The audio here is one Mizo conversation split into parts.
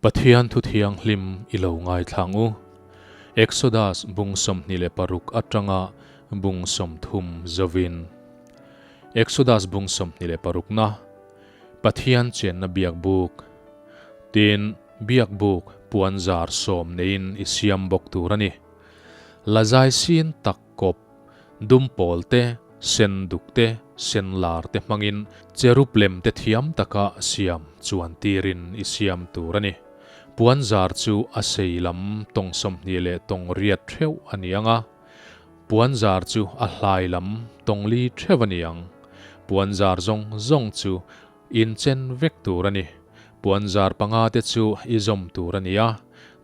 Pathian thu thianghlim i lo ngaithlang u. Exodus bung 26 atanga bung 30 zovin. Exodus bung 26 na Pathian chenna biak buk. Tin, biak buk puan zar sawm neiin i siam bawk tur a ni. Lazai sin tak kawp Dum pawl te, sen duk te, sen lar te hmangin cherub lem te thiam taka siam chuan tirin i siam tur a ni. Puan zar chu a sei lam tawng 20 leh tawng riat theuh a ni ang a, puan zar chu a hlai lam tawng li theuh a ni ang. Puan zar zawng zawng chu inchen vek tur a ni. Puan zar panga te chu i zawm tur a ni a,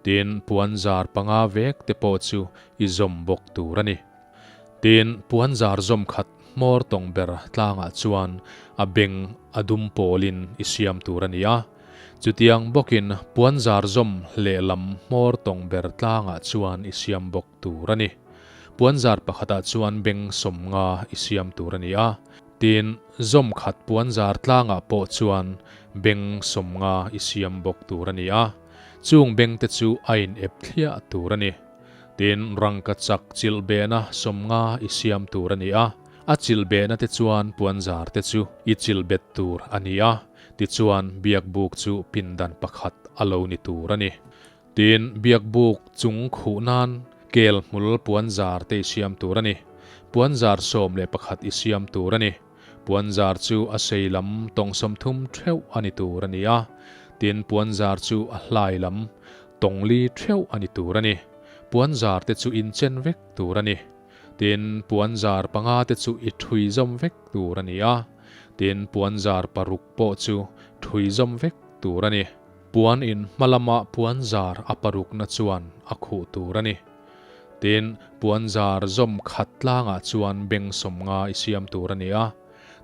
tin puan zar panga vek te pawh chu i zawm bawk tur a ni. Tin, puan zar zawm khat hmawr tawng ber tlangah chuan a beng a dum pawlin i siam tur a ni a. Chutiang bawkin puan zar zawm lehlam hmawr tawng ber tlangah chuan i siam bawk tur a ni. Puan zar pakhatah chuan beng 50 i siam tur a ni a. Tin, zawm khat puan zar tlangah pawh chuan beng 50 i siam bawk tur a ni a. Chung bengte chu a in ep thliah tur a ni. Tin, rangka chak chilh behna 50 i siam tur a ni a, a chilh behna te chuan puanzar te chu i chilh bet tur a ni a, tichuan biakbuk chu pindan pakhat a lo ni tur a ni. Tin, biakbuk chung khuh nan kel hmul puanzar te i siam tur a ni. Puanzar 11 i siam tur a ni. Puanzar chu a sei lam tawng 30 theuh a ni tur a ni a, tin puanzar chu a hlai lam tawng li theuh a ni tur a ni. Puanzar te chu inchen vek tur a ni. Tin, puanzar panga te chu i thui zawm vek tur a ni a, tin puanzar paruk pawh chu thui zawm vek tur a ni. Puan in hma lama puanzar a parukna chuan a khuh tur a ni. Tin, puanzar zawm khat tlangah chuan beng 50 i siam tur a ni a.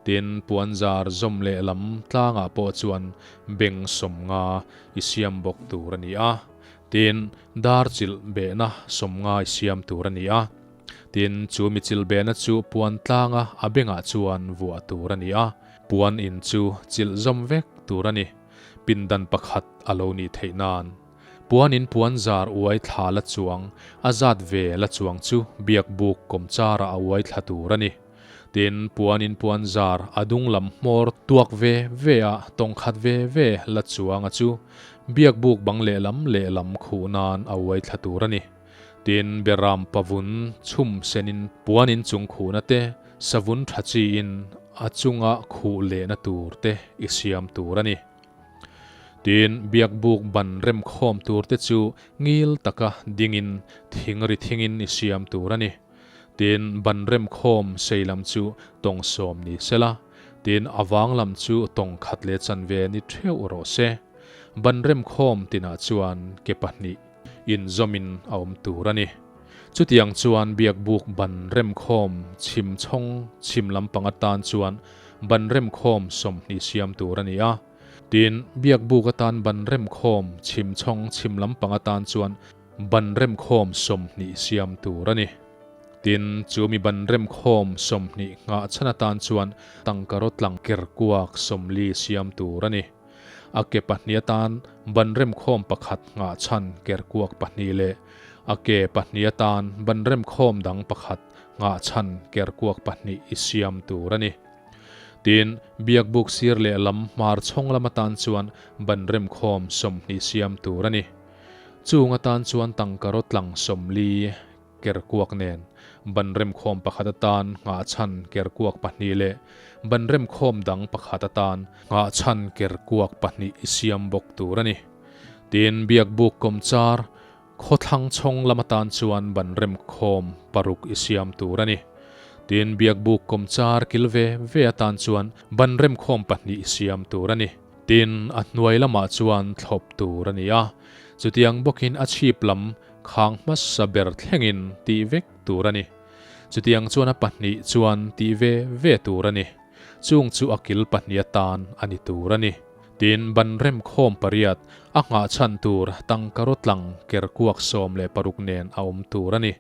Tin, puanzar zawm lehlam tlangah pawh chuan beng 50 i siam bawk tur a ni a. Tin, dar chilh behna 50 i siam tur a ni a. Tin, chu mi chilh behna chu puan tlanga a bengah chuan vuah tur a ni a. Puan in chu chilh zawm vek tur a ni. Pindan pakhat a lo nih theih nan. Puanin puan zar uai thla la chuang, a zat ve la chuang chu biak buk kawmchara a uai thla tur a ni. Tin, puanin puan zar a dung lam hmawr tuak ve ve a tawng khat ve ve la chuang a chu biak buk bang lehlam lehlam khuh nan a uai thla tur a ni. Tin, beram pavun chhum senin puanin chung khuhna te, savun tha chiin a chunga khuh lehna tur te i siam tur a ni. Tin, biakbuk ban remkhawm tur te chu ngil taka dingin thing ri thingin i siam tur a ni. Tin, ban remkhawm sei lam chu tawng 10 ni sela, tin a vang lam chu tawng khat leh chanve ni theuh rawh se. Ban remkhawm tinah chuan ke pahnih inzawmin a awm tur a ni. Chutiang chuan biakbuk ban remkhawm chhim chhawng chhim lampang atan chuan ban remkhawm 20 siam tur a ni a. Tin, biakbuk atan ban remkhawm chhim chhawng chhim lampang atan chuan ban remkhawm 20 siam tur a ni. Tin, chu mi ban remkhawm 20 nghah chhan atan chuan tangkaraw tlang ker kuak 40 siam tur a ni. A ke pahnih atan ban remkhawm pakhat nghah chhan ker kuak pahnih leh a ke pahnih atan ban remkhawm dang pakhat nghah chhan ker kuak pahnih i siam tur a ni. Tin, biakbuk sir lehlam hmar chhawng lam atan chuan ban remkhawm 20 siam tur a ni. Chung atan chuan tangkaraw tlang 40 ker kuak nen ban remkhawm pakhat atan nghah chhan ker kuak pahnih leh ban remkhawm dang pakhat atan nghah chhan ker kuak pahnih i siam bawk tur a ni. Tin, biakbuk kawmchar khawthlang chhawng lam atan chuan ban remkhawm paruk i siam tur a ni. Tin, biakbuk kawmchar kil ve ve atan chuan ban remkhawm pahnih i siam tur a ni. Tin, a hnuai lamah chuan thlawp tur a ni a. Chutiang bawkin a chhip lam khang hmasa ber thlengin tih vek tur a ni. Chutiang chuan a pahnih chuan tih ve ve tur a ni. Chung chu a kil pahnih atan a ni tur a ni. Tin, ban remkhawm pariat a nghah chhan tur tangkaraw tlang ker kuak 16 nen a awm tur a ni.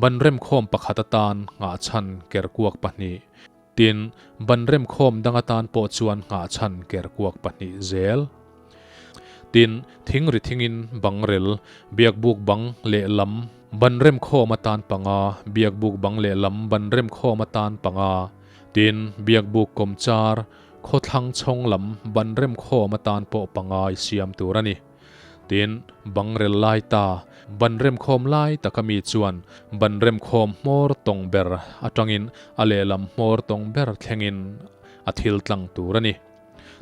Ban remkhawm pakhat atan nghah chhan ker kuak pahnih. Tin, ban remkhawm dang atan pawh chuan nghah chhan ker kuak pahnih zel. Tin, thing ri thingin bangrel, biakbuk bang lehlam ban remkhawm atan panga, biakbuk bang lehlam ban remkhawm atan panga. Tin, biakbuk kawmchar, khawthlang chhawng lam ban remkhawm atan pawh panga i siam tur a ni. Tin, bangrel lai ta, ban remkhawm lai taka mi chuan ban remkhawm hmawr tawng ber atangin a lehlam hmawr tawng ber thlengin a thil tlang tur a ni.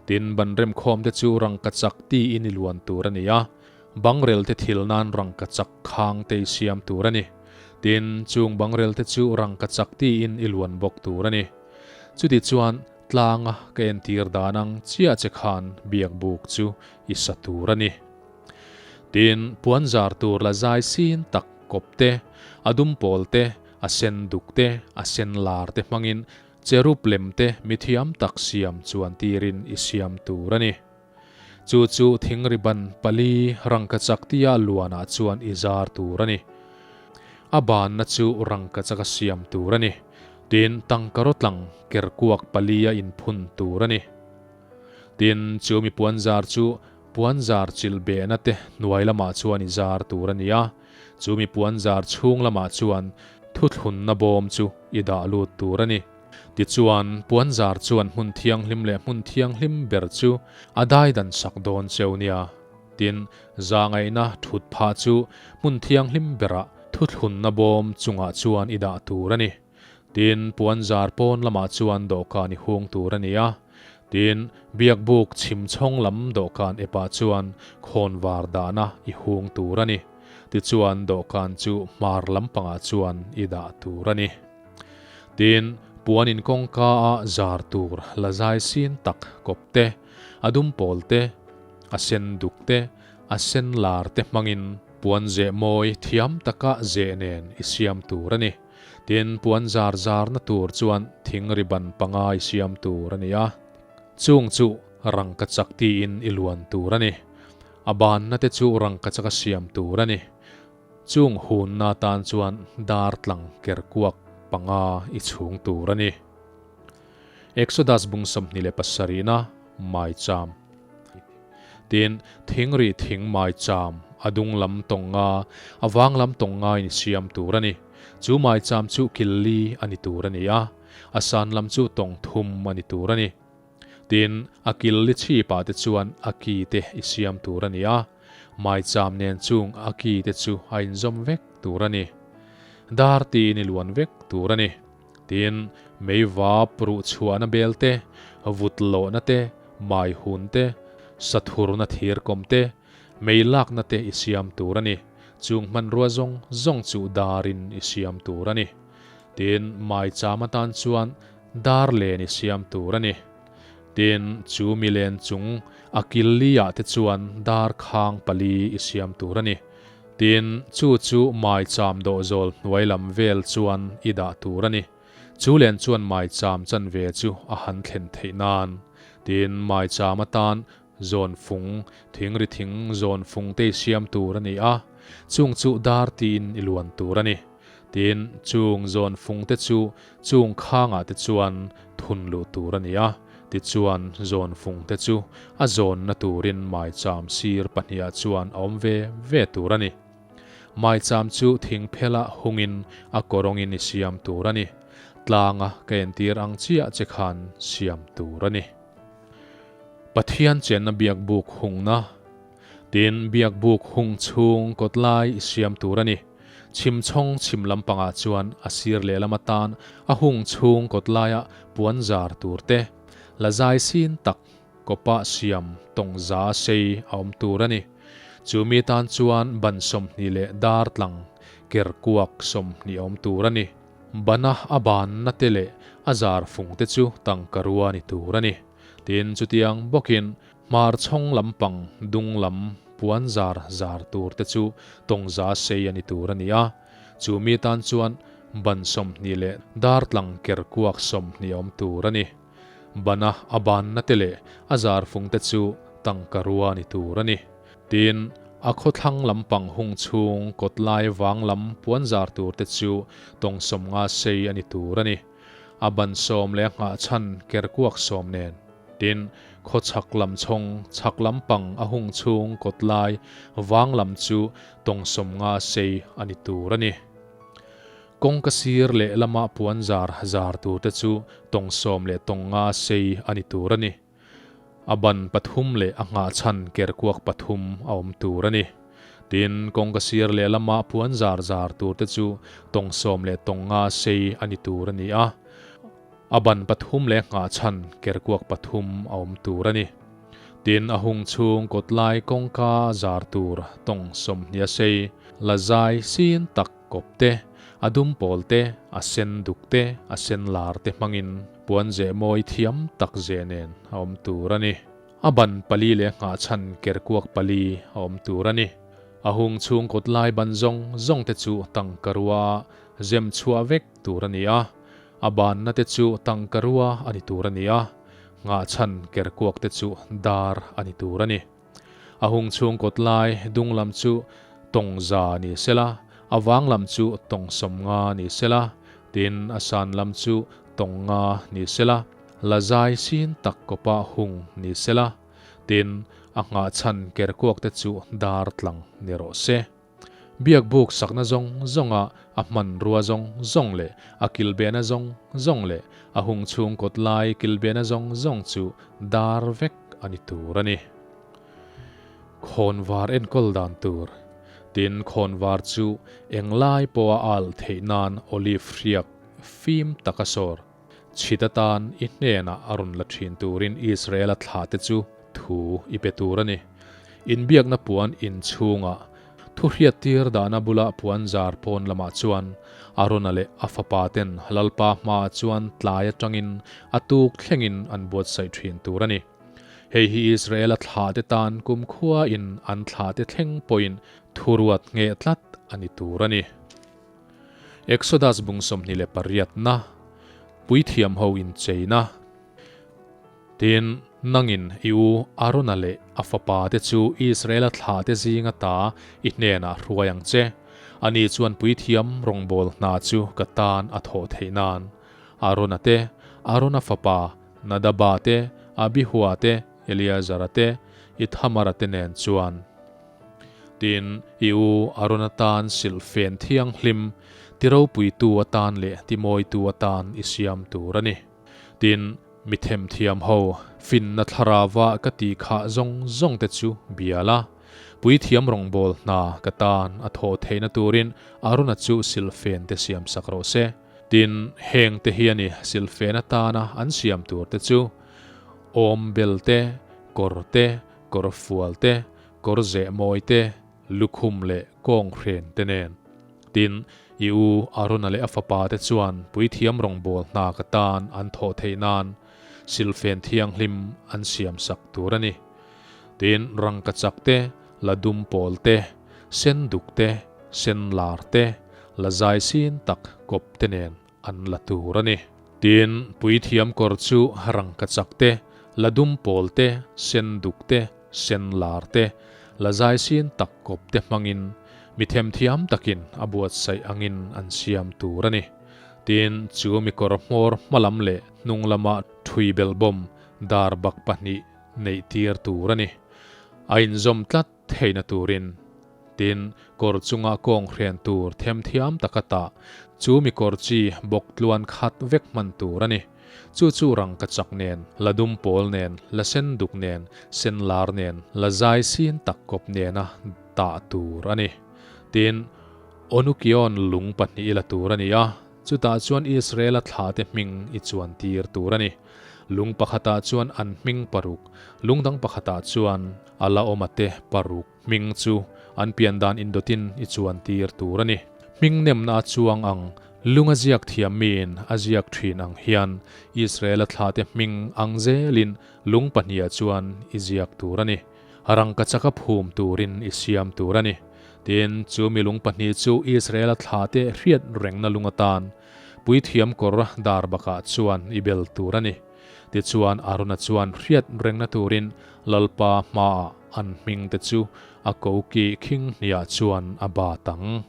Tin, ban remkhawm te chu rangkachak tiin i luan tur a ni a, bangrel te thil nan rangkachak khang te i siam tur a ni. Tin, chung bangrel te chu rangkachak tiin i luan bawk tur a ni. Chutichuan, tlanga ka entir dan ang chiah che khan biakbuk chu i sa tur a ni. Tin, puanzar tur la zai sin tak kawp te, a dum pawl te, a sen duk te, a sen lar te hmangin Cherub lem te mithiam tak siam chuan tirin i siam tur a ni. Chu chu thingri ban pali rangkachak tia luanah chuan i zar tur a ni. A banna chu rangkachaka siam tur a ni. Tin, tangkaraw tlang kerkuak palia inphun tur a ni. Tin, chu mi puanzar chu puanzar chilh behna te hnuai lamah chuan i zar tur a ni a. Chu mi puanzar chhung lamah chuan thuthlunna bawm chu i dah lut tur a ni. Tichuan, puanzar chuan hmun thianghlim leh hmun thianghlim ber chu a daidan sak dawn cheu nia. Tin, zahngaihna thut phah chu hmun thianghlim berah thuthlunna bawm chungah chuan i dah tur a ni. Tin, puanzar pawn lamah chuan dawhkan i hung tur a ni a. Tin, biakbuk chhimchhawng lam dawhkan epah chuan khawnvar dahna i hung tur a ni. Tichuan, dawhkan chu hmar lampangah chuan i dah tur a ni. Tin, puan in kawngka a zar tur la zai sin tak kawp te, a dum pawl te, a sen duk te, a sen lar te hmangin puan zeh mawi thiam taka zeh nen i siam tur a ni. Tin, puan zar zarna tur chuan thing ri ban panga i siam tur a ni a, chung chu rangkachak tiin i luan tur a ni. A banna te chu rangkachaka siam tur a ni. Chung hunna atan chuan dar tlang kerkuak panga i chhung tur a ni. Exodus bung 27na maicham. Tin, thing ri thing maicham a dung lam tawng nga, a vang lam tawng ngain i siam tur a ni. Chu maicham chu kil li a ni tur a ni a, a san lam chu tawng thum a ni tur a ni. Tin, a kil li chhipah te chuan a ki te i siam tur a ni a, maicham nen chung a ki te chu a inzawm vek tur a ni. Dar tiin i luan vek tur a ni. Tin, meivap ruhchhuahna bel te, vut lawhna te, mai hun te, sathurna thir kawm te, mei lakna te i siam tur a ni. Chung hmanrua zawng zawng chu darin i siam tur a ni. Tin, maicham atan chuan dar len i siam tur a ni. Tin, chu mi len chung a kil li ah te chuan dar khang pali i siam tur a ni. Tin, chu chu maicham dawhzawl hnuai lam vel chuan i dah tur a ni. Chu len chuan maicham chanve chu a han thlen theih nan. Tin, maicham atan zawn fung, thingri thing zawn fung te i siam tur a ni a, chung chu dar tiin i luan tur a ni. Tin, chung zawn fung te chu chung khangah te chuan thun luh tur a ni a, tichuan zawn fung te chu a zawnna turin maicham sir pahniha chuan a awm ve ve tur a ni. Maicham chu thing phela hungin a kawrawngin i siam tur a ni. Tlanga ka entir ang chiah che khan siam tur a ni. Pathian chenna biakbuk hungna. Tin, biakbuk hung chhung kawt lai i siam tur a ni. Chhim chhawng chhim lampangah chuan a sir lehlam atan a hung chhung kawt laia puan zar tur te, la zai sin tak kawpa siam tawng za sei a awm tur a ni. Chu mi tan chuan ban 20 leh dar tlang ker kuak 20 a awm tur a ni. Bana a banna te leh a zar fung te chu tangkarua ni tur a ni. Tin, chutiang bawkin Hmar chhawng lampang dung lam puan zar zar tur te chu tawngza sei a ni tur a ni a, chu mi tan chuan ban 20 leh dar tlang ker kuak 20 a awm tur a ni. Bana a banna te leh a zar fung te chu tangka rua ni tur a ni. Tin, a khawthlang lampang hung chhung kawt lai vang lam puan zar tur te chu tawng 50 sei a ni tur a ni. A ban 10 leh a nghahchhan ker kuak 10 nen. Tin, khaw chhak lam chhawng, chhak lam pang a hung chhung kawt lai vang lam chu tawng 50 sei a ni tur a ni. Kawngka sir leh lama puan zar zar tur te chu tawng sawm leh tawng nga sei a ni tur a ni. A ban pathum leh a nghahchhan kerkuak pathum a awm tur a ni. Tin, kawngka sir leh lama puan zar zar tur te chu tawng sawm leh tawng nga sei a ni tur a ni a. A ban pathum leh nghahchhan kerkuak pathum a awm tur a ni. Tin, a hung chhung kawtlai kawngka zar tur tawng 20 sei la zai sin tak kawp te, a dum pawl te, a sen duk te, a sen lar te hmangin puan zeh mawi thiam tak zeh nen a awm tur a ni. A ban pali leh nghahchhan kerkuak pali a awm tur a ni. A hung chhung kawt lai ban zawng zawng te chu tangkarua zem chhuah vek tur a ni a, a banna te chu tangkarua a ni tur a ni a, nghahchhan kerkuak te chu dar a ni tur a ni. A hung chhung kawt lai dung lam chu tawng za ni sela, a vang lam chu tawng 50 ni sela, tin a san lam chu tawng nga ni sela, la zai sin tak kawpa hung ni sela, tin a nghahchhan kerkuak te chu dar tlang ni rawh se. Biakbuk sakna zawng zawnga a hmanrua zawng zawng leh a kilbehna zawng zawng leh a hung chhung kawt lai kilbehna zawng zawng chu dar vek a ni tur a ni. Khawnvar enkawl dan tur. Tin, khawnvar chu englai pawha al theih nan olive hriak fim taka sawr chhit atan i hnenah a rawn la thin turin Israela thlahte chu thu i pe tur a ni. Inbiakna puan inchhungah thu hriattir dahna bula puan zar pawn lamah chuan Arona leh a fapa ten Lalpa hmaah chuan tlai atangin a tuk thlengin an buatsaih thin tur a ni. Hei hi Israela thlahte tan kumkhuain an thlahte thleng pawhin thuruat ngheh tlat a ni tur a ni. Exodus bung 28 na, Puithiam ho incheina. Tin, nangin i u Arona leh a fapa te chu Israela thla te zinga ta i hnenah hruai ang che. Ani chuan puithiam rawngbâwl hna chu ka tan a thawh theih nan. Arona te, Arona fapa Nadaba te, Abihua te, Eleazara te, Ithamara te nen chuan. Tin, i u Arona tan silhfen thianghlim, ti ropuitu atan leh ti mawitu atan i siam tur a ni. Tin, mi themthiam ho, finna thlarava ka tih khah zawng zawng te chu bia la. Puithiam rawngbâwl hna ka tan a thawh theihna turin Arona chu silhfen te siam sak rawh se. Tin, heng te hi a ni silhfen atana an siam tur te chu, awm bel te, kawr te, kawr fual te, kawr zeh mawi te, lukhum leh kawng hren te nen. Tin, i u Arona leh a fapa te chuan puithiam rawngbâwl hna ka tan an thawh theih nan silhfen thianghlim an siam sak tur a ni. Tin, rangkachak te, la dum pawl te, sen duk te, sen lar te, la zai sin tak kawp te nen an la tur a ni. Tin, puithiam kawr chu rangkachak te, la dum pawl te, sen duk te, sen lar te, la zai sin tak kawp te hmangin mi themthiam takin a buatsaih angin an siam tur a ni. Tin, chu mi kawr hmawr hma lam leh hnung lama thui belhbawm dar bak pahnih neih tir tur a ni. A inzawm tlat theihna turin. Tin, kawr chunga kawng hren tur themthiam taka tah chu mi kawr chi bawk tluan khat vek hman tur a ni. Chu chu rangkachak nen, la dum pawl nen, la sen duk nen, sen lar nen, la zai sin tak kawp nena tah tur a ni. Tin, Onukion lung pahnih i la tur a ni a, chutah chuan Israela thlate hming i chuan tir tur a ni. Lung pakhatah chuan an hming paruk, lung dang pakhatah chuan a la awm ate paruk. Hming chu an pian dan indawtin i chuan tir tur a ni. Hming nemna a chuang ang, lung a ziak thiam miin a ziak thin ang hian Israela thlate hming ang zelin lung pahniha chuan i ziak tur a ni. Rangkachaka phum turin i siam tur a ni. Tin, chu mi lung pahnih chu Israela thlate hriat rengna lung atan puithiam kawr dar bakah chuan i bel tur a ni. Tichuan Arona chuan hriat rengna turin Lalpa hmaah an hming te chu a ko ki khing hniah chuan a bat ang.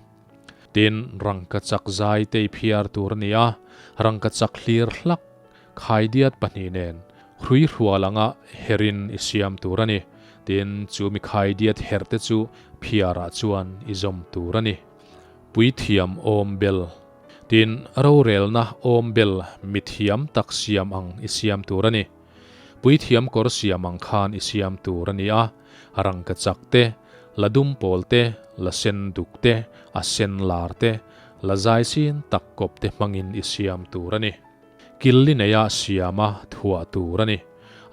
Tin, rangkachak zai te i phiar tur a ni a, rangkachak hlir hlak, khaidiat pahnih nen. Hruihrual anga herin i siam tur a ni. Tin, chu mi khaidiat herhte chu phiarah chuan i zawm tur a ni. Puithiam awm bel. Tin, rorelna awm bel mi thiam tak siam ang i siam tur a ni. Puithiam kawr siam ang khan i siam tur a ni a, rangkachak te, la dum pawl te, la sen duk te, a sen lar te, la zai sin tak kawp te hmangin i siam tur a ni. Killi neia siama thuah tur a ni.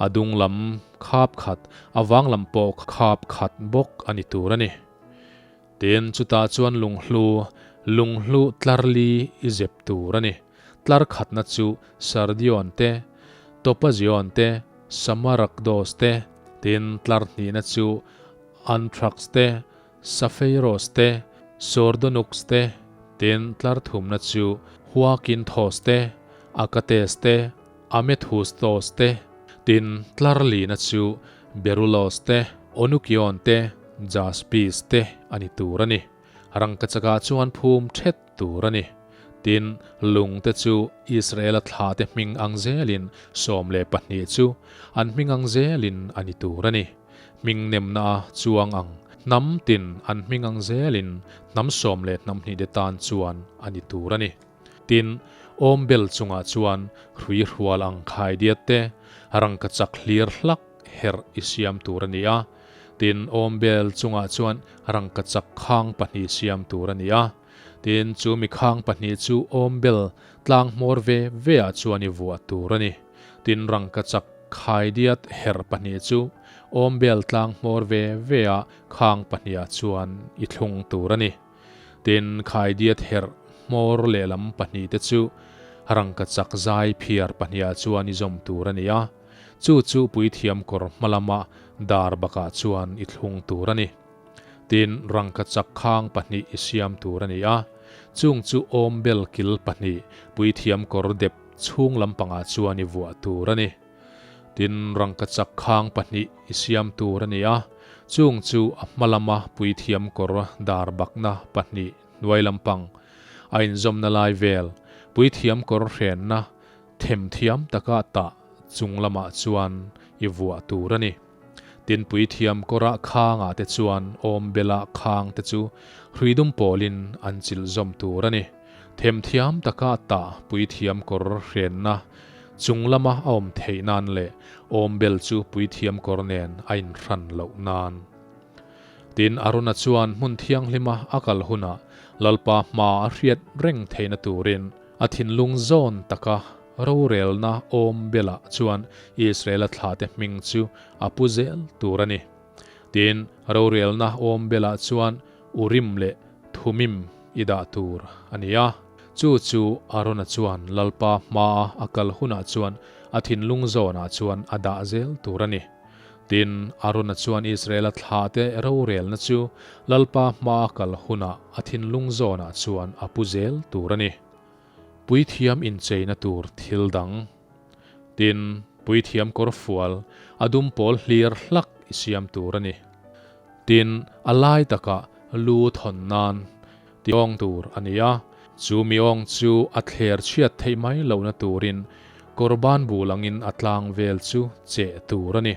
A dung lam khap khat, a vang lam pawh khap khat bawk a ni tur a ni. Tin, chutah chuan lunghlu, lunghlu tlar li i zep tur a ni. Tlar khatna chu Sardion te, Topazion te, Samarakdos te, tin, tlar hnihna chu Anthrax te, Safeiros te, Sordonux te, tin, tlar thumna chu Huakinthos te, Akates te, Amethustos te, tin, tlar lina chu Berulos te, Onukion te, Jaspis te a ni tur a ni. Rangkachakah chuan phum thet tur a ni. Tin, lungte chu Israela thlate hming ang zelin 12 chu an hming ang zelin a ni tur a ni. Hming nemna a chuang ang hnam tin an hming ang zelin hnam sawm leh hnam hnihte tan chuan a ni tur a ni. Tin, awmbel chungah chuan hruihrual ang khaidiat te, rangkachak hlir hlak herh i siam tur a ni a. Tin, awmbel chungah chuan rangkachak khang pahnih siam tur a ni a. Tin, chu mi khang pahnih chu awmbel tlang hmawr ve ve ah chuan i vuah tur a ni. Tin, rangkachak khaidiat herh pahnih chu awmbel tlang hmawr ve ve ah khang pahnih ah chuan i thlung tur a ni. Tin, khaidiat herh hmawr lehlam pahnih te chu rangkachak zai phiar pahnih ah chuan i zawm tur a ni a. Chu chu puithiam kawr hma lama dar bakah chuan i thlung tur a ni. Tin, rangkachak khang pahnih i siam tur a ni a, chung chu awmbel kil pahnih puithiam kawr dep chhung lampangah chuan i vuah tur a ni. Tin, rangkachak khang pahnih i siam tur a ni a, chung chu a hma lama puithiam kawr dar bakna pahnih hnuai lampang a inzawmna lai vel puithiam kawr hrenna Themthiam taka tah chung lamah chuan i vuah tur a ni. Tinpui thiam kawrah khangah te chuan awmbela khang te chu hruidum pawlin an chilh zawm tur a ni. Themthiam taka tah puithiam kawr hrenna chung lama a awm theih nan leh awmbel chu puithiam kawr nen a inhran loh nan. Tin, Aruna chuan hmun thianghlima a kal hunah Lalpa hma a hriat reng theihna turin, A thinlung zawn taka rorelna awm belah chuan Israela thlate hming chu a pu zel tur a ni. Tin, rorelna awm belah chuan Urim leh Thumim i dah tur a ni a. Chu chu Arona chuan Lalpa hmaa a kal hunah chuan a thinlung zawnah chuan a dah zel tur a ni. Tin, Arona chuan Israela thlate rorelna chu Lalpa hmaa kal hunah a thinlung zawnah chuan a pu zel tur a ni. Puithiam incheina tur thil dang. Tin, puithiam kawrfual a dum pawl hlir hlak i siam tur a ni. Tin, a lai takah lu thawn nan ti awng tur a ni a, chu mi awng chu a thler chhiat theih mai lohna turin kawrban bul angin a tlang vel chu cheh tur a ni.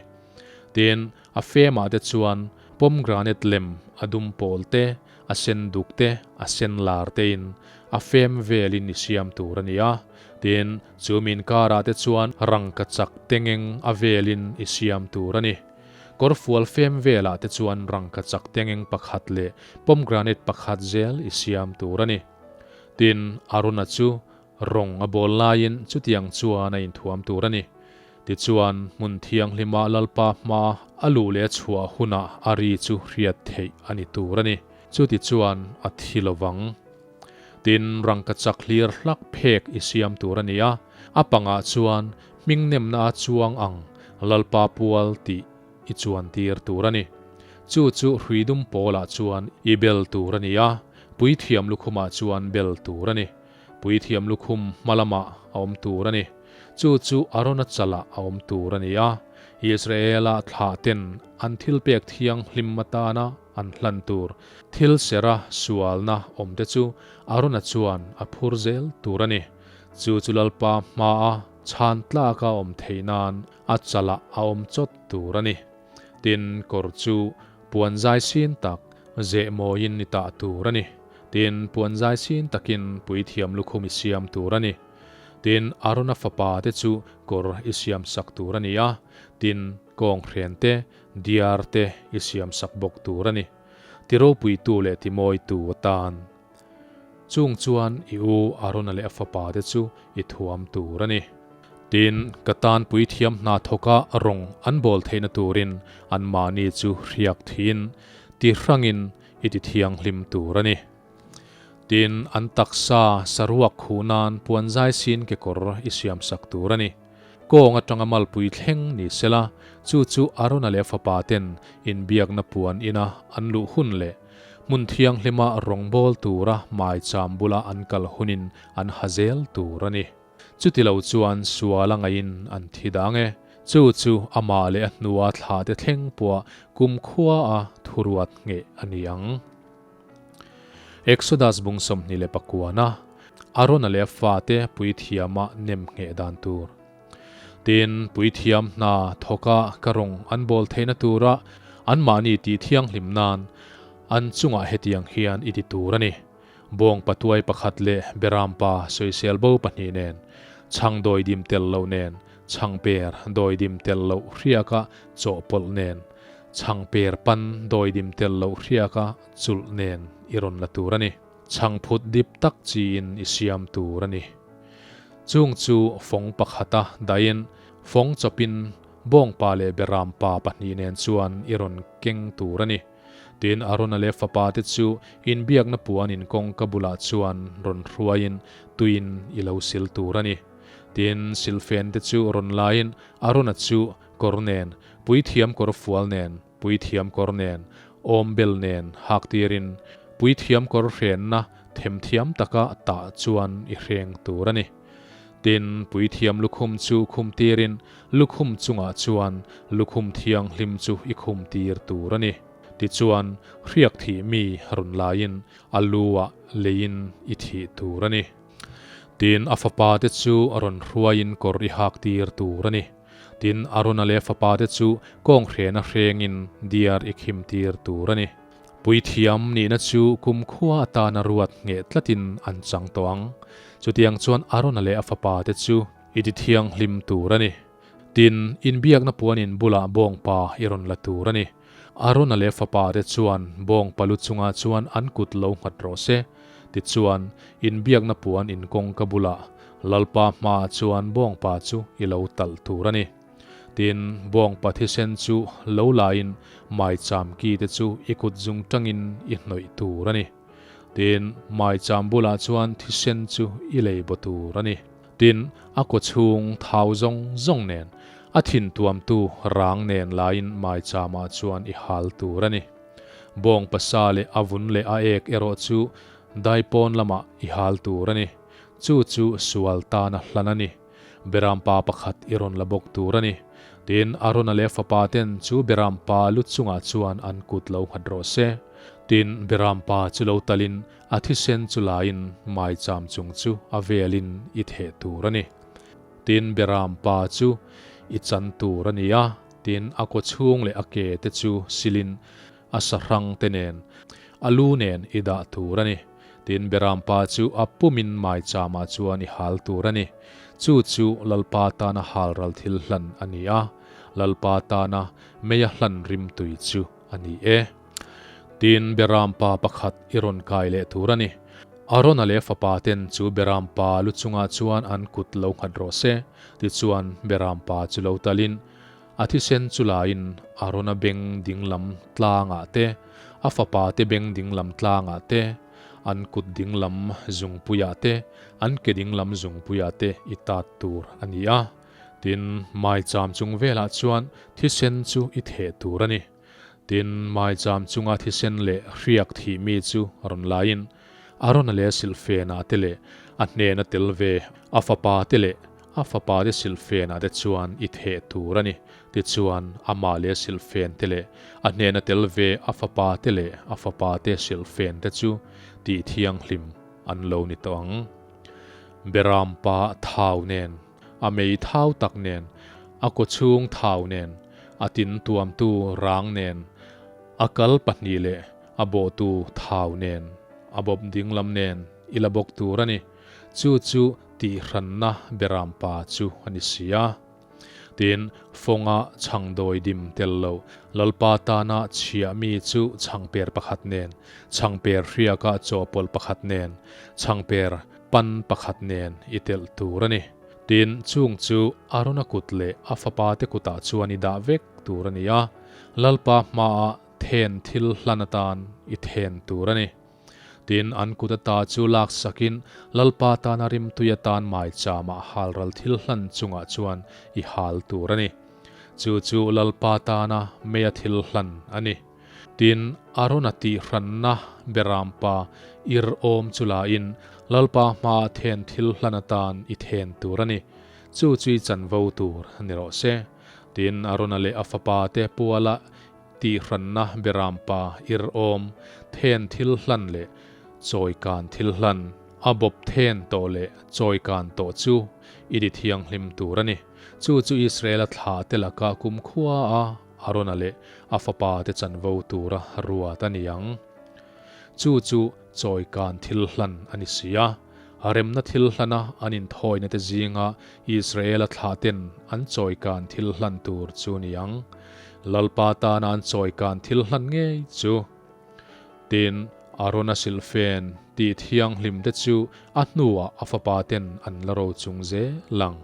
Tin, a femah te chuan pomegranate lem a dum pawl te, a sen duk te, a sen lar tein a fem velin i siam tur a ni a. Tin, chu mi inkarah te chuan rangkachak tengeng a velin i siam tur a ni. Kawrfual fem velah te chuan rangkachak tengeng pakhat leh pomegranate pakhat zel i siam tur a ni. Tin, Aruna chu rawng a bawl laiin chutiang chuan a inthuam tur a ni. Tichuan, hmun thianghlima Lalpa hma a luh leh a chhuah hunah a ri chu hriat theih a ni tur a ni. Chutichuan a thi lovang. Tin, rangkachak hlir hlak phek i siam tur a ni a, a pangah chuan hming nemna a chuang ang Lalpa pual tih i chuan tir tur a ni. Chu chu hruidum pawlah chuan i bel tur a ni a, puithiam lukhumah chuan bel tur a ni. Puithiam lukhum hma lamah a awm tur a ni. Chu chu Arona chalah a awm tur a ni a, Israela thlahten an thilpek thianghlim atana an hlan tur thil sera sualna awmte chu Arona chuan a phur zel tur a ni. Chu chu Lalpa hmaa. Chhan tlak a awm theih nan a chalah a awm chawt tur a ni. Tin, kawr chu puan zai sin tak zeh mawiin i tah tur a ni. Tin, puan zai sin takin puithiam lukhum i siam tur a ni. Tin, Arona fapa te chu kawr i siam sak tur a ni a, tin, kawnghren te, diar te i siam sak bawk tur a ni. Ti ropuitu leh ti mawitu atan. Chung chuan i u Arona leh a fapa te chu i thuam tur a ni. Tin, ka tan puithiam hna thawka rawng an bawl theihna turin anmahni chu hriak thiin ti hrangin i ti thianghlim tur a ni. Tin, an taksa saruak khuh nan puanzai sin kekawr i siamsak tur a ni. Kawng atanga malpui thleng ni sela, chu chu Arona leh a fapa ten inbiakna puan ina an luh hun leh hmun thianghlima rawngbâwl tura maicham bula an kal hunin an ha zel tur a ni. Chuti lo chuan sual a ngaihin an thi dang e. Chu chu amah leh a hnua thlahte thleng pawh kumkhua a thuruat ngheh a ni ang. Exodus bung 29-a Arona leh a fate puithiama nem ngheh dan tur. Tin, puithiam hna thawka ka rawng an bawl theihna tura anmahni tih thianghlim nan an chungah hetiang hian i ti tur a ni. Bawng patuai pakhat leh berampa sawisel bo pahnih nen, chhang dawidim tel loh nen, chhangper dawidim tel loh hriaka chawhpawlh nen, Chhangper pan dawidim tel loh hriaka chulh nen i rawn la tur a ni. Chhangphut dip tak chiin i siam tur a ni. Chung chu fawng pakhata dahin fawng chawpin bawngpa leh berampa pahnih nen chuan i rawn keng tur a ni. Tin, Arona leh fapa te chu inbiakna puan inkawngka bulah chuan rawn hruaiin tuiin i lo sil tur a ni. Tin, silfen te chu rawn laiin Arona chu Kawr nen, puithiam kawr fual nen, puithiam kawr nen, awm bel nen hak tirin, puithiam kawr hrenna themthiam taka tah chuan i hreng tur a ni. Tin, puithiam lukhum chu khum tirin, lukhum chungah chuan lukhum thianghlim chu i khum tir tur a ni. Tichuan, hriak thih mi rawn laiin a lu-ah leiin i thih tur a ni. Tin, a fapa te chu rawn hruaiin kawr i hak tir tur a ni. Tin, Arona leh a fapate chu kawnghrena hrengin diar i khim tir tur a ni. Puithiam nihna chu kumkhua atana ruat ngheh tlatin an chang tawh ang. Chutiang chuan Arona leh a fapate chu i ti thianghlim tur a ni. Tin, inbiakna puanin bulah bawngpa i rawn la tur a ni. Arona leh a fapate chuan bawngpa lu chungah chuan an kut lo nghat rawh se. Tichuan, inbiakna puan inkawngka bulah Lalpa hmaah chuan bawngpa chu i lo talh tur a ni. Tin, bawngpa thisen chu lo laiin maicham ki te chu i kut zung tangin i hnawih tur a ni. Tin, maicham bulah chuan thisen chu i lei baw tur a ni. Tin, a kawchhung thau zawng zawng nen, a thin tuamtu rang nen laiin maichamah chuan i hal tur a ni. Bawng pasa leh a vun leh a ek erawh chu daipawn lamah i hal tur a ni. Chu chu sual tana hlan a ni. Berampa pakhat i rawn la bawk tur a ni. Tin, Arona leh fapa ten chu berampa lu chungah chuan an kut lo nghat rawh se. Tin, berampa chu lo talin a thisen chu laiin maicham chung chu a velin i theh tur a ni. Tin, berampa chu i chan tur a ni a. Tin, a kaw chhung leh a ke te chu silin a sahrang te nen, a lu nen i dah tur a ni. Tin, Berampa chu a pumin maicham-ah chuan i hal tur a ni. Chu chu Lalpa tana halral thil hlan a ni a, Lalpa tana meia hlan rimtui chu a ni e. Tin, Berampa pakhat i rawn kai leh tur a ni. Arona leh fapa ten chu Berampa lu chungah chuan an kut lo nghat rawh se. Tichuan, Berampa chu lo talin, a thisen chu lain Arona beng dinglam tlangah te, a fapa te beng dinglam tlangah te, an kut dinglam zungpuiah te, an ke dinglam zungpuiah te i tat tur a ni a. Tin, maicham chung velah chuan thisen chu i theh tur a ni. Tin, maicham chunga thisen leh hriak thih mi chu rawn laiin, Arona leh a silhfenah te leh a hnena tel ve a fapa te leh a fapa te silhfenah te chuan i theh tur a ni. Tichuan, amah leh a silhfen te leh a hnena tel ve a fapa te leh a fapa te silhfen te chu tih thianghlim an lo ni tawh ang. Berampa thau nen. A mei thau tak nen, a kawchhung thau nen, a tin tuamtu rang nen, a kal pahnih leh a bawhtu thau nen, a bawp dinglam nen i la bawk tur a ni. Chu chu tihhranna berampa chu a ni si a. Tin, fawnga chhangdawi dim tel lo Lalpa tana chhiah mi chu chhangper pakhat nen, chhangper hriaka chawhpawlh pakhat nen, chhangper pan pakhat nen i telh tur a ni. Tin, chung chu Arona kut leh a fapate kutah chuan i dah vek tur a ni a, Lalpa hmaah then thil hlan atan i then tur a ni. Tin, an kut ata chu laksakin Lalpa tana rimtui atan maichama halral thil hlan chungah chuan i hal tur a ni. Chu chu Lalpa tana meia thil hlan a ni. Tin, Arona tihhranna berampa ir awm chu lain Lalpa hmaa then thil hlan atan i then tur a ni. Chu chu i chanvo tur ni rawh se. Tin, Arona leh a fapa te puala Tihranna berampa ir awm, then thil hlan leh chawikan thil hlan, a bawp then tawh leh chawikan tawh chu i ti thianghlim tur a ni. Chu chu Israela thla te laka kumkhua a Arona leh a fapa te chanvo tura ruat a ni ang. Chu chu chawikan thil hlan a ni si a. Remna thil hlana an inthawina te zinga Israela thlahten an chawikan thil hlan tur chu ni ang. Lalpa tana an chawikan thil hlan ngei chu. Tin, Arona silhfen tih thianghlim te chu a hnuah a fapa ten an la ro chung zel ang.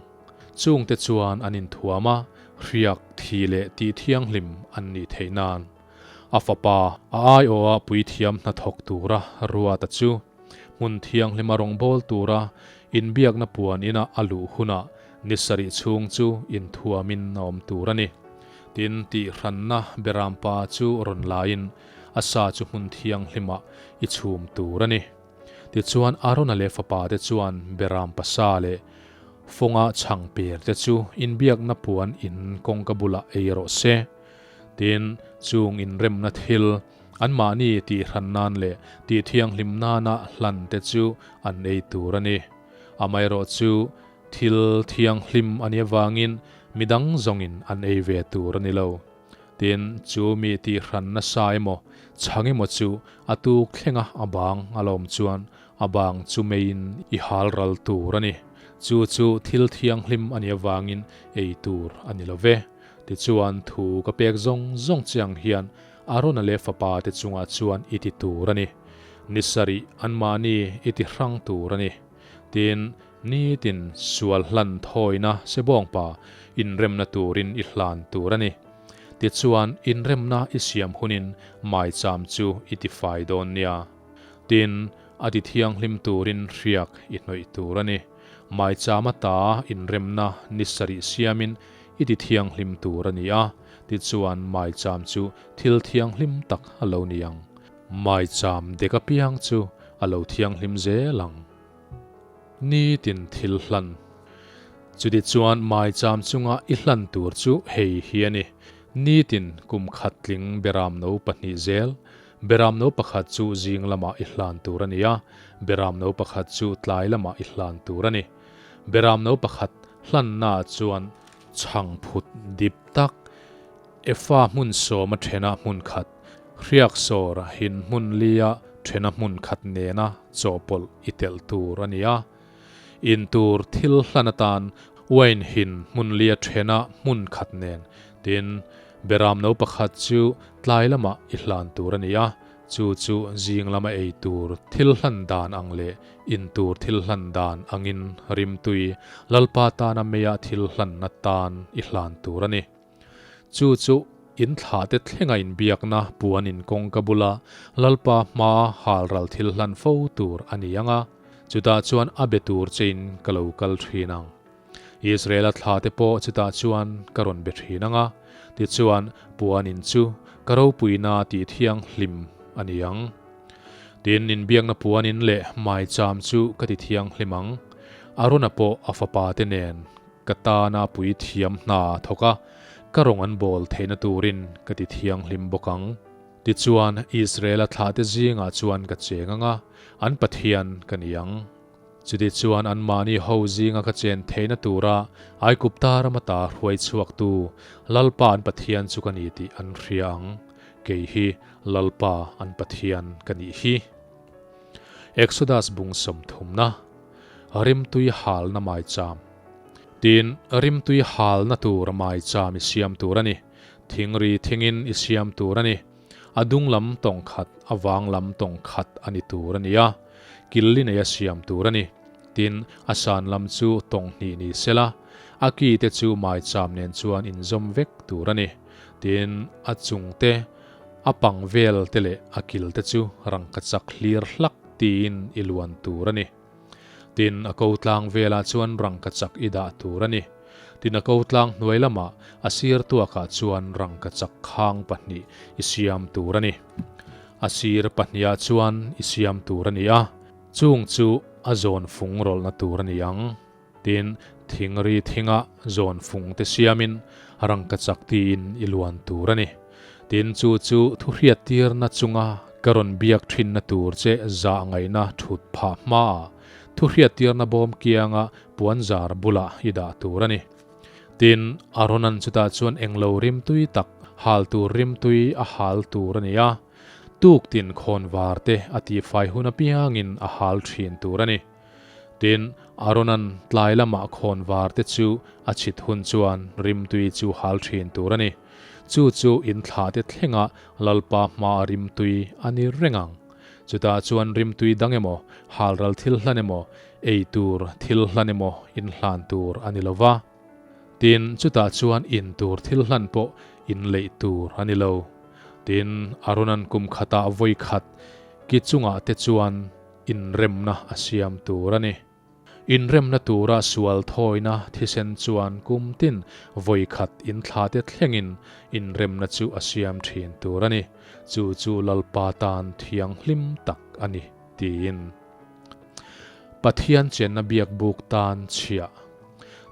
Chungte chuan an inthuam a, hriak thi leh tih thianghlim an nih theih nan. A fapa a aiawha puithiam hnathawk tura ruata chu. Hmun thianghlima rawngbâwl tura inbiakna puan ina a luh hunah ni sarih chhung chu inthuamin a awm tur a ni. Tin, tihhranna berampa chu rawn laiin a sa chu hmun thianghlimah i chhum tur a ni. Tichuan, Arona leh fapate chuan berampa sa leh fawnga chhang perte chu inbiakna puan in kawngka bulah ei rawh se. Tin, chung inremna thil, Anmahni tihhran nan leh tihthianghlim nana hlan te chu an ei tur a ni. Amaherawh chu thil thianghlim a nih avangin midang zawngin an ei ve tur a ni lo. Tin, chu mi tihhran nasa emaw, chhang emaw chu a tuk thlenga a bang a lawm chuan a bang chu meiin i hal ral tur a ni. Chu chu thil thianghlim a nih avangin ei tur a ni lo ve. Tichuan thu ka pek zawng zawng chiang hian Arona leh fapa te chungah chuan i ti tur a ni. Ni sarih anmahni i ti hrang tur a ni. Tin, nitin sual hlan thawina sebawngpa inremna turin i hlan tur a ni. Tichuan, inremna i siam hunin maicham chu i ti fai dawn nia. Tin, a ti thianghlim turin hriak i hnawih tur a ni. Maicham ata inremna ni sarih siamin i ti thianghlim tur a ni a. Tichuan maicham chu thil thianghlim tak a lo ni ang. Maicham dek apiang chu a lo thianghlim zel ang. Nitin thil hlan. Chutichuan maicham chunga i hlan tur chu hei hi a ni, Nitin kum khat tling beramno pahnih zel. Beramno pakhat chu zing lamah i hlan tur a ni a, beramno pakhat chu tlai lamah i hlan tur a ni. Beramno pakhat hlannaah chuan Chhangphut dip tak, Efa hmun sawma thena hmun khat, hriak sawr hin hmun lia thena hmun khat nena chawhpawlh i telh tur a ni a. In tur thil hlan atan uain hin hmun lia thena hmun khat nen, tin, beram no pakhat chu tlai lamah i hlan tur a ni a. Chu chu zing lama ei tur thil hlan dan ang leh in tur thil hlan dan angin rimtui Lalpa tana meia thil hlanna tan i hlan tur a ni. Chu chu in thlahte thlenga inbiakna puan in kawngka bula Lalpa hmaa halral thil hlan fo tur a ni ang a, chutah chuan a be tur chein ka lo kal thin ang. Israela thlate pawh chutah chuan ka rawn be thin ang a, tichuan puan in chu ka ropuina tih thianghlim a ni ang. Tin, inbiakna puan in leh maicham chu ka ti thianghlim ang. Arona pawh a fapa te nen ka tana pui thiam hna thawk a, ka rawng an bawl theihna turin ka ti thianghlim bawk ang. Tichuan, Israela thlate zingah chuan ka cheng ang a, an Pathian ka ni ang. Chutichuan anmahni ho zinga ka chen theihna tura Aigupta ram ata hruai chhuaktu Lalpa an Pathian chu ka ni tih an hria ang. Kei hi Lalpa an Pathian ka nih hi. Exodus bung sawmthumna, Rimtui halna maicham. Tin, rimtui halna tur maicham i siam tur a ni. Thingri thingin i siam tur a ni. A dung lam tawng khat, a vang lam tawng khat a ni tur a ni a. Kil li neia siam tur a ni. Tin, a san lam chu tawng hnih ni sela, a ki te chu maicham nen chuan inzawm vek tur a ni. Tin, a chung te, a pang vel te leh a kil te chu rangkachak hlir hlak tiin i luan tur a ni. Tin, a ko tlang velah chuan rangkachak i dah tur a ni. Tin, a ko tlang hnuai lamah a sir tuakah chuan rangkachak khang pahnih i siam tur a ni. A sir pahnihah chuan i siam tur a ni a, chung chu a zawn fung rawlhna tur a ni ang. Tin, thingri thinga zawn fung te siamin rangkachak tiin i luan tur a ni. Tin, chu chu thuhriattirna chunga ka rawn biak thinna tur che zah ngaihna thut phah hmaah thuhriattirna bawm kianga puanzar bulah i dah tur a ni. Tin, Aaron-a'n chutah chuan englo rimtui tak hal tur rimtui a hal tur a ni a, tuk tin khawnvar te a tihfai hun apiangin a hal thin tur a ni. Tin, Aaron-a'n tlai lamah khawnvar te chu a chhit hun chuan rimtui chu hal thin tur a ni. Chu chu inthlah te thlenga Lalpa hmaa rimtui a ni reng ang. Chutah chuan rimtui dang emaw, halral thil hlan emaw, ei tur thil hlan emaw inhlan tur a ni lo va. Tin, chutah chuan in tur thil hlan pawh inleih tur a ni lo. Tin, Aaron-a'n kum khatah vawi khat ki chungah te chuan Inremna a siam tur a ni. Inremna tura sual thawina thisen chuan kum tin vawi khat inthlate thlengin inremna chu a siam thin tur a ni. Chu chu Lalpa tan thianghlim tak a ni, tiin. Pathian chenna biakbuk tan chhiah.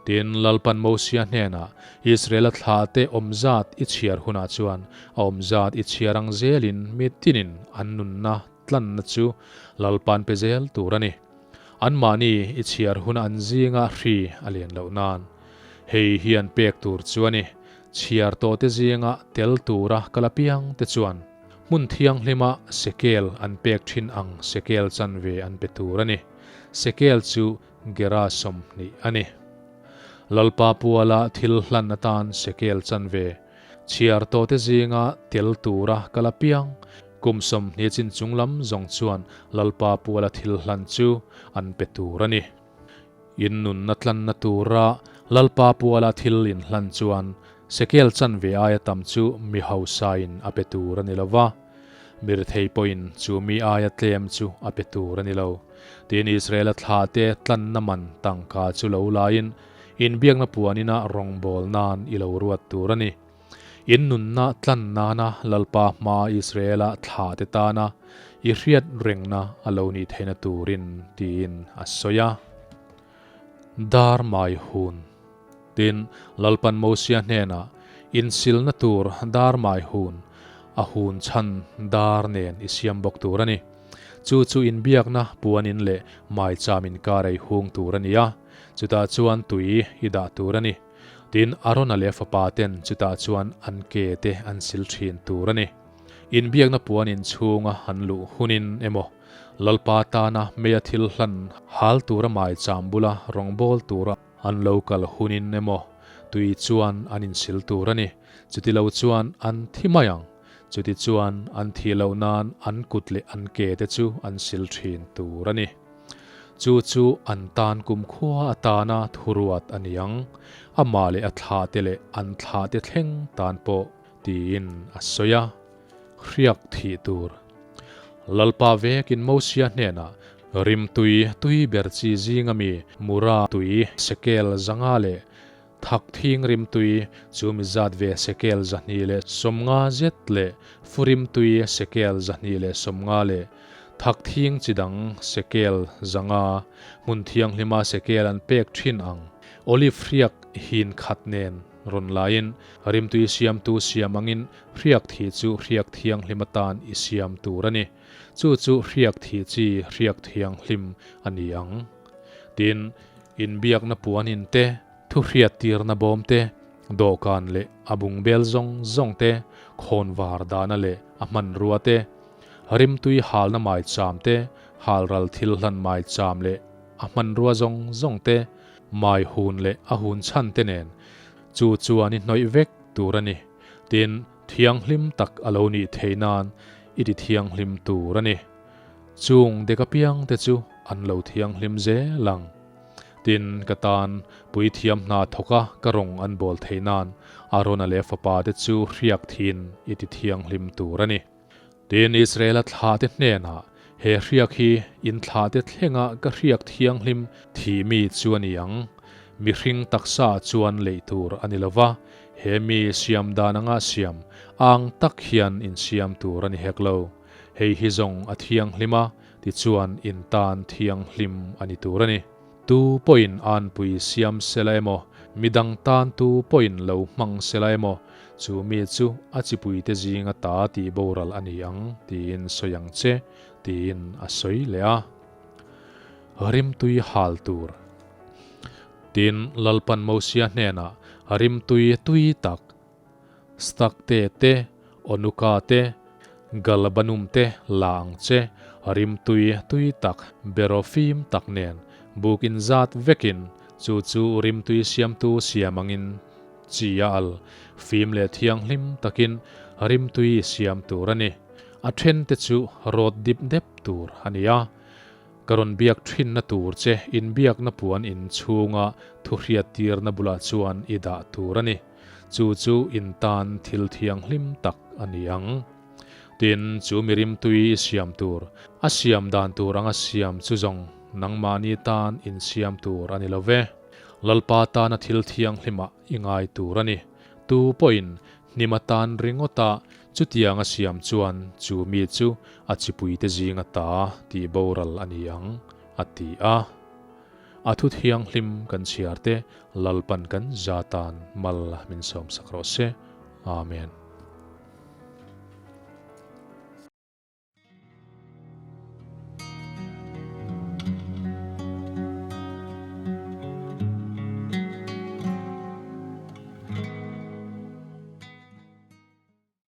Tin, Lalpan Mosia hnenah, Israela thlahte awmzat i chhiar hunah chuan a awmzat i chhiar ang zelin mi tinin an nunna tlanna chu Lalpa'n pe zel tur a ni. Anmahni i chhiar hun an zinga hri a lian loh nan. Hei hian pek tur chu a ni. Chhiar tawhte zinga tel tura kal apiang te chuan hmun thianghlima sekel an pek thin ang sekel chanve an pe tur a ni. Sekel chu Gera 20 a ni. Lalpa puala thil hlan atan sekel chanve chhiar tawhte zinga tel tura kal apiang Kum 20 chin chung lam zawng chuan Lalpa puala thil hlan chu an pe tur a ni. In nunna tlanna tura Lalpa puala thil in hlan chuan sekel chanve aia tam chu mi hausain a pe tur a ni lo va, mi rethei pawhin chu mi aia tlem chu a pe tur a ni lo. Tin, Israela thlahte tlanna man tangka chu lo laiin inbiakna puanina rawngbâwl nân i lo ruat tur a ni. In nunna tlan nana Lalpa hma Israela thlahte tana i hriat rengna a lo nih theihna turin tiin a sawi a. Dar mai hun. Tin, Lalpan Mosia hnenah, Insilna tur dar mai hun, a hun chhan dar nen i siam bawk tur a ni. Chu chu inbiakna puanin leh maicham inkar ei hung tur a ni a, chutah chuan tui i dah tur a ni. Tin, Arona leh a fapa ten chutah chuan an ke te an sil thin tur a ni. Inbiakna puan inchhunga an luh hunin emaw, Lalpa tana meia thil hlan hal tura maicham bula rawngbâwl tura an lo kal hunin emaw, tui chuan an insil tur a ni. Chuti lo chuan an thi mai ang. Chuti chuan an thih loh nan an kut leh an ke te chu an sil thin tur a ni. Chu chu an tan kumkhua atana thuruat a ni ang, amah leh a thlahte leh an thlahte thleng tan pawh, tiin a sawi a. Hriak thih tur. Lalpa vekin Mosia hnenah, Rimtui tui ber chi zinga mi Mura tui sekel 500 leh Thak thing rimtui chu mi zat ve sekel 250 zet leh fu rimtui sekel 250 leh thak thing chi dang sekel 500 hmun thianghlima sekel an pek thin ang. Olive hriak hin khat nen rawn laiin rimtui siamtu siam angin hriak thi chu hriak thianghlim atan i siam tur a ni. Chu chu hriak thi chi hriak thianghlim a ni ang. Tin, inbiakna puan in te, thuhriattirna bawm te, dawhkan leh a bungbel zawng zawng te, khawnvar dahna leh a hmanrua te, rimtui halna maicham te, halral thil hlan maicham leh a hmanrua zawng zawng te, mai hun leh a hun chhan te nen chu chuan i hnawih vek tur a ni. Tin, thianghlim tak a lo nih theih nan i ti thianghlim tur a ni. Chung dek apiang te chu an lo thianghlim zel ang. Tin, ka tan puithiam hna thawka ka rawng an bawl theih nan Arona leh fapa te chu hriak thin i ti thianghlim tur a ni. Tin, Israela thlahte hnenah, He hriak hi in thlahte thlenga ka hriak thianghlim thih mi chu a ni ang. Mihring taksa chuan leih tur a ni lo va, he mi siam dan anga siam ang tak hian insiam tur a ni hek lo. Hei hi zawng a thianghlim a, tichuan in tan thianghlim a ni tur a ni. Tu pawhin anpui siam sela emaw, midang tan tu pawhin lo hmang sela emaw, chu mi chu a chipuite zinga ta tih boral a ni ang tiin sawi ang che, tiin a sawi leh a. Rimtui hal tur. Tin, Lalpan Mosia hnenah rimtui tui tak, Stakte te, Onuka te, Galbanum te la ang che, rimtui tui tak, beraw fim tak nen, buk inzat vekin, chu chu rimtui siamtu siam angin chi a al, fim leh thianghlim takin rimtui siam tur a ni. A then te chu rawt dip dep tur a ni a. Ka rawn biak thinna tur che inbiakna puan inchhunga thuhriattirna bulah chuan i dah tur a ni. Chu chu in tan thil thianghlim tak a ni ang. Tin, chu mi rimtui i siam tur, a siam dan tur anga siam chu zawng nangmahni tan insiam tur a ni lo ve. Lalpa tana thil thianghlimah i ngai tur a ni. Tu pawhin hnim atan ringawta chutiang a siam chuan chu mi chu a chipuite zinga ta tih boral a ni ang, a ti a. A thu thianghlim kan chhiar te Lalpan kan za tan mal min sawmsak rawh se. Amen.